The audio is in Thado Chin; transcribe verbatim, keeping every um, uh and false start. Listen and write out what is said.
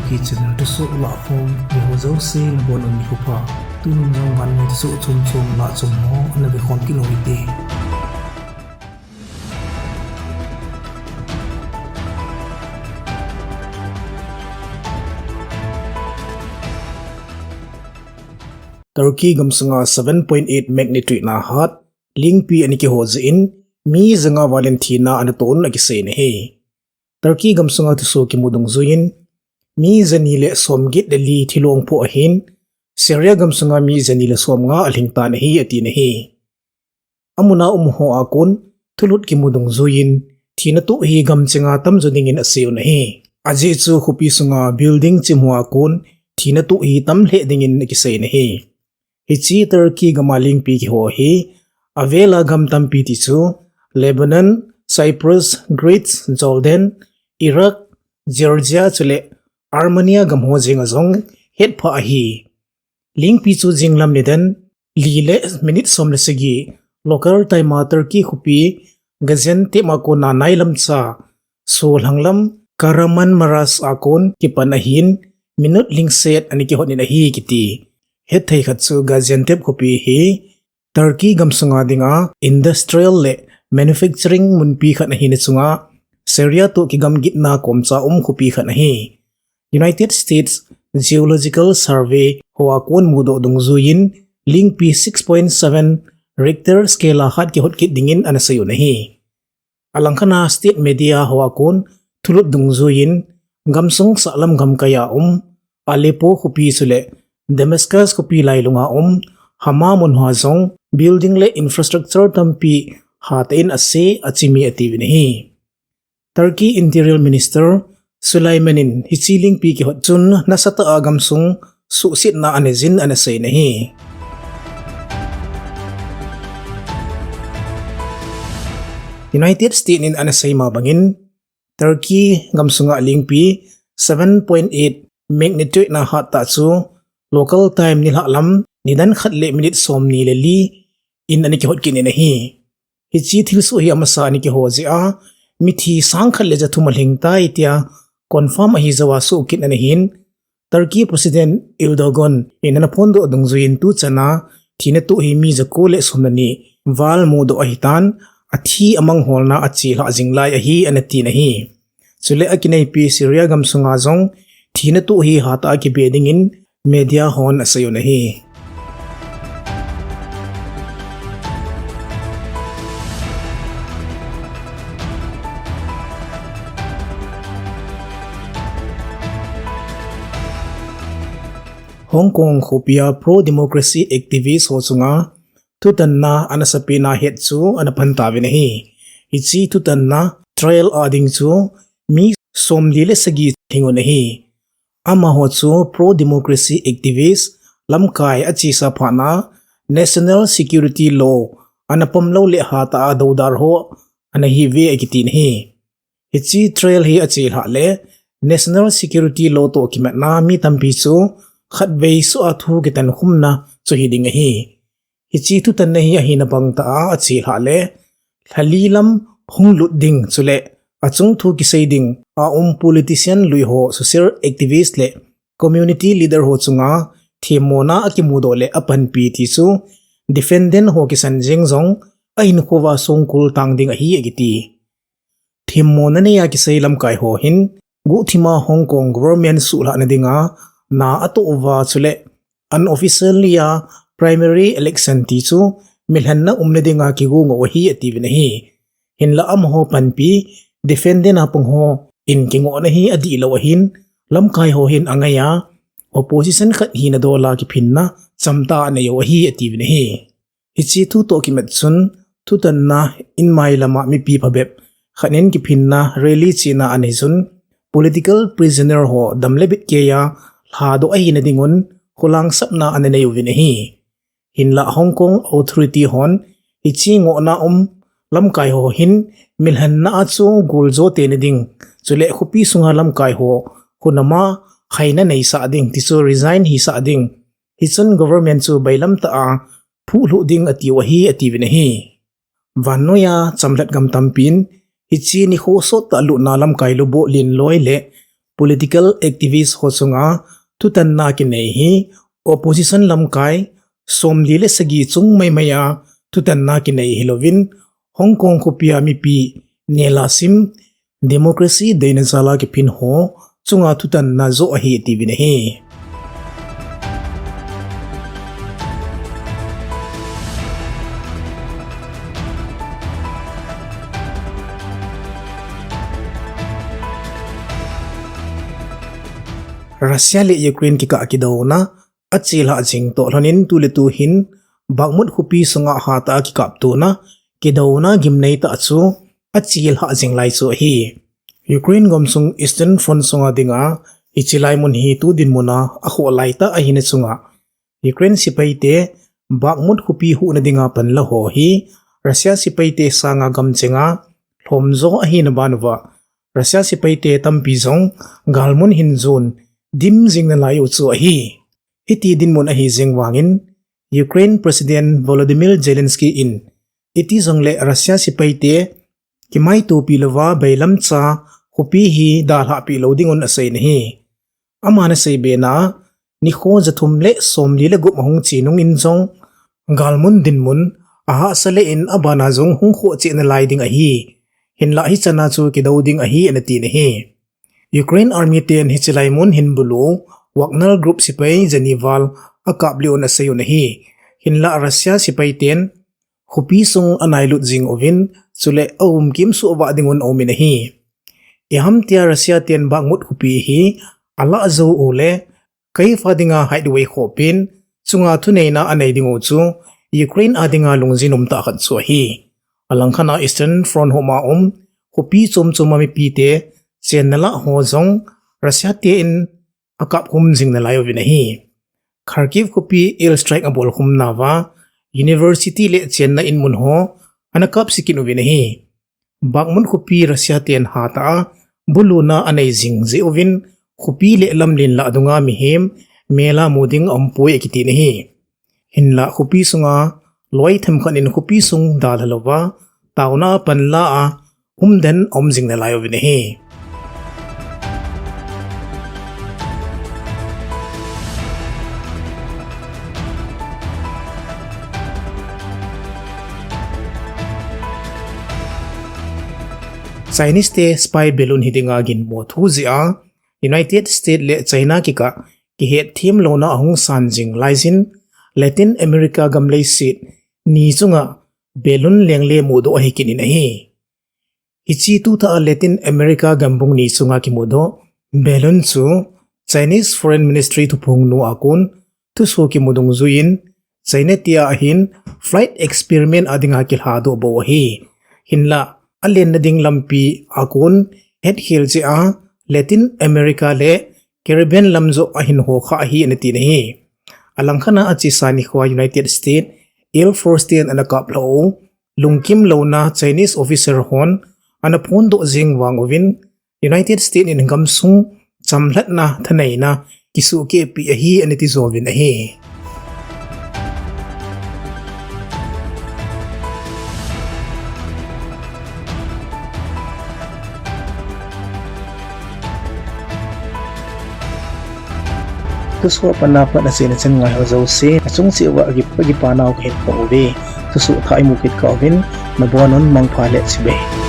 Ki channel thusoh lahkhom, mi ho jouse nabonun nikho pha. Tuni jong vannoi thusoh chomchom lahchom ho, ana vekhom kit u hite. Turkey gamsunga seven point eight magnitude na hat, lingpi ana kiho jeh in, mi janga val in thina ana toh un akisei in ahi. Turkey gamsunga thusoh kimu dungjuiyin, mi jani le somget le li thilong phoh ahin, Syria gamsunga mi jani le somnga alhingtan ahi, atin ahi. Amuna um ho a kon, thulut kimu dungjuiyin, thina toh hi gamchenga tamjo dingin asei un ahi. Ajeh chu khopi sunga building chim ho a kon, thina toh hi tam lheh dingin akisei in ahi. Hiche Turkey gama lingpi kiho hi, avela gam tampi ti chu, Lebanon, Cyprus, Greece, Jordan, Iraq, Georgia chule Armenia gam ho jenga jong hetphah ahi. Lingpi chu jinglam nidan li le minute som le sagi, local time a Turkey khopi Gaziantep a kona nailam cha, solhanglam Kahramanmaraş a kon kipan ahin, minute lingset ana kihot in ahi kiti. Hetthei khat chu Gaziantep khopi hi Turkey gamsunga dinga industrial le manufacturing munpi khat ahina chunga Syria toh kigamgitna komcha um khopi khat ahi. United States Geological Survey ho a kon mudoh dungjuiyin lingpi six point seven Richter scale a hat kihot kit dingin ana sei un ahi. Alangkhat a state media ho a kon thulut dungjuiyin gamsung sahlam gamkai a um Aleppo khopi chule Damascus khopi lailunga um Hama mun hoa jong building le infrastructure tampi hatah in ase achimi atiuvin ahi. Turkey Interior Minister Sulaiman in hiche lingpi kihot chun nasatah a gamsung suhsetna anei jin ana sei in ahi. United States in ana sei ma bangin, Turkey gamsunga lingpi seven point eight magnitude na hat tah chu local time nilhah lam nidan khat le minute somni le li in ana kihot kit in ahi. Hiche thilsoh hi amasa ana kiho jeh a, mithi sang khat le ja thum alhing tai tia confirm ahi jouva soh kit ana hin, Turkey President Erdogan in ana phondoh dungjuiyin tuchan a thina toh hi mi jako le somleni val mudoh ahitan, athi amangholna achelhah jing lai ahi ana tin ahi. Chule akineipi Syria gamsunga jong thina toh hi hatah a kibe dingin media hon asei un ahi. Hong Kong khopia pro-democracy activist ho chunga thutanna ana sapena het chu ana pan tauvin ahi. Hiche thutanna trial a ding chu mi somli le sagi lhing un ahi. Amaho chu pro-democracy activist lamkai achesa phatna National Security Law ana pom lou le hatah a doudal ho ana hiuve akitin ahi. Hiche trial hi achelhah le National Security Law toh kimatna mi tampi chu khatvei soh a thu kitankhumna chu hiding ahi. Hiche thutanna hi ahina bang tah a achelhah le lha li lam hunglut ding chule achung thu kisei ding a um politician lui ho, social activist le community leader ho chunga themmona akimudoh le apanpi ti chu defendant ho kisan jeng jong ahinkhouva songkul tang ding ahi akiti. Themmona neiya kisei lamkai ho hin guhthima Hong Kong government suhlhahna dinga na atoh uva chule unofficially a primary election ti chu milhenna umna dinga kigo ngou ahi atiuvin ahi. Hinla amaho panpi defendant a pang ho in kingohna hi adihlou ahin, lamkai ho hin angaiya opposition khat hina dola kiphinna chamtah anei u ahi atiuvin ahi. Hiche thu toh kimat chun thutanna in mai lama mipi phabep khat in kiphinna rally chena anei chun political prisoner ho dam le bit keiya lhadoh ahina dingun khulang sapna ana nei uvin ahi. Hinla Hong Kong authority hon hiche ngohna um lamkai ho hin milhenna a chu gul jo tena ding chule khopi sunga lamkai ho hunama khaina neisah ding ti chu resign hisah ding, hichun government chu bailam tah a phuhlhuh ding atiu ahi atiuvin ahi. Vannoiya chamlhat gam tampin hiche nikho sottah lutna lamkai luboh lenloi le political activist ho chunga thutanna kinei hi opposition lamkai somli le sagi chung maimai a thutanna kinei hilouvin Hong Kong khopia mipi nela sim democracy deina jala kiphin ho chunga thutanna joh ahi tiuvin ahi. Russia le Ukraine kikah kidouna achelhah jing toh lhonin tuletu hin Bakhmut khopi sunga hatah a kikaptona kidouna gimnei tah chu achelhah jing lai chu ahi. Ukraine gamsung Eastern Front sunga dinga hiche lai mun hi tu dinmuna akhoh laitah ahina chunga Ukraine sepaite Bakhmut khopi huhna dinga panla ho hi Russia sepaite sanga gamchenga lhomjo ahina banuva Russia sepaite tampi jong galmun hin jon dim jing nalai u chu ahi. Hiti dinmun ahi jeng vangin Ukraine President Volodymyr Zelensky in iti jongle Russia sepaite kimaitopi louva bailamcha khopi hi dalhahpi lou dingun asei nahi. Aman asei bena nikho jathum le somli le gup ahung che nungin jong galmun dinmun ahahsa le in abana jong hung khoh cheh nalai ding ahi. Hinlah hichana chu kidou ding ahi anati nahi. Ukraine Army ten hiche lai mun hin bulu Wagner Group sepai jani val akaplih un asei u ahi. Hinlah Russia sepaiten khopi sung anailut jing uvin chule aumkim suhvah dingun aumin ahi. Ihamtia Russia ten Bakhmut khopi hi alah jou ule Kyiv a dinga highway khoh pen chunga thuneina anei dingu chu Ukraine a dinga lungjin umtah khat chu ahi. Alangkhat a Eastern Front homa um khopi chomchoma mipite chenna lah ho jong Russia ten akapkhum jing nalai uvin ahi. Kharkiv khopi air strike abolkhum nauva university le chenna inmun ho anakapse kit uvin ahi. Bakhmut khopi Russia ten hatah a buluna anei jing jeh uvin khopi le lamlen lah dunga mihem mela mu ding aumpoi akiti nahi. Hinlah khopi sunga loi themkhat in khopi sung dalha louva taona panla a umden aum jing nalai uvin ahi. Chinese te spy balloon hidinga ginmo thu jeh a United States le China kikah kihetthem louna ahung san jing laijin Latin America gam leiset ni chunga balloon lengle mudoh ahi kit in ahi. Hiche tuthah a Latin America gambung ni chunga kimudoh balloon chu Chinese Foreign Ministry thuphongnu a kon thusoh kimu dungjuiyin China tia ahin flight experiment a dinga kilhadoh bou ahi. Hinlah alenna ding lampi a kon hetkhel jeh a Latin America le Caribbean lam joh ahin hokha ahi anati nahi. Alangkhat a achesa nikhoa United States Air Force ten anakaplhah u lungkim louna Chinese officer hon anaphondoh jeng vang uvin United States in gamsung chamlhatna thaneina kisuhkehpi ahi anati jouvin ahi. Thusoh a pat a pat achaina chan ngaiho jouse achung cheh uva kipa, kipa nau kahin phong uve. Thusoh thah imu kit kah uvin nabonun mangpha le chibai.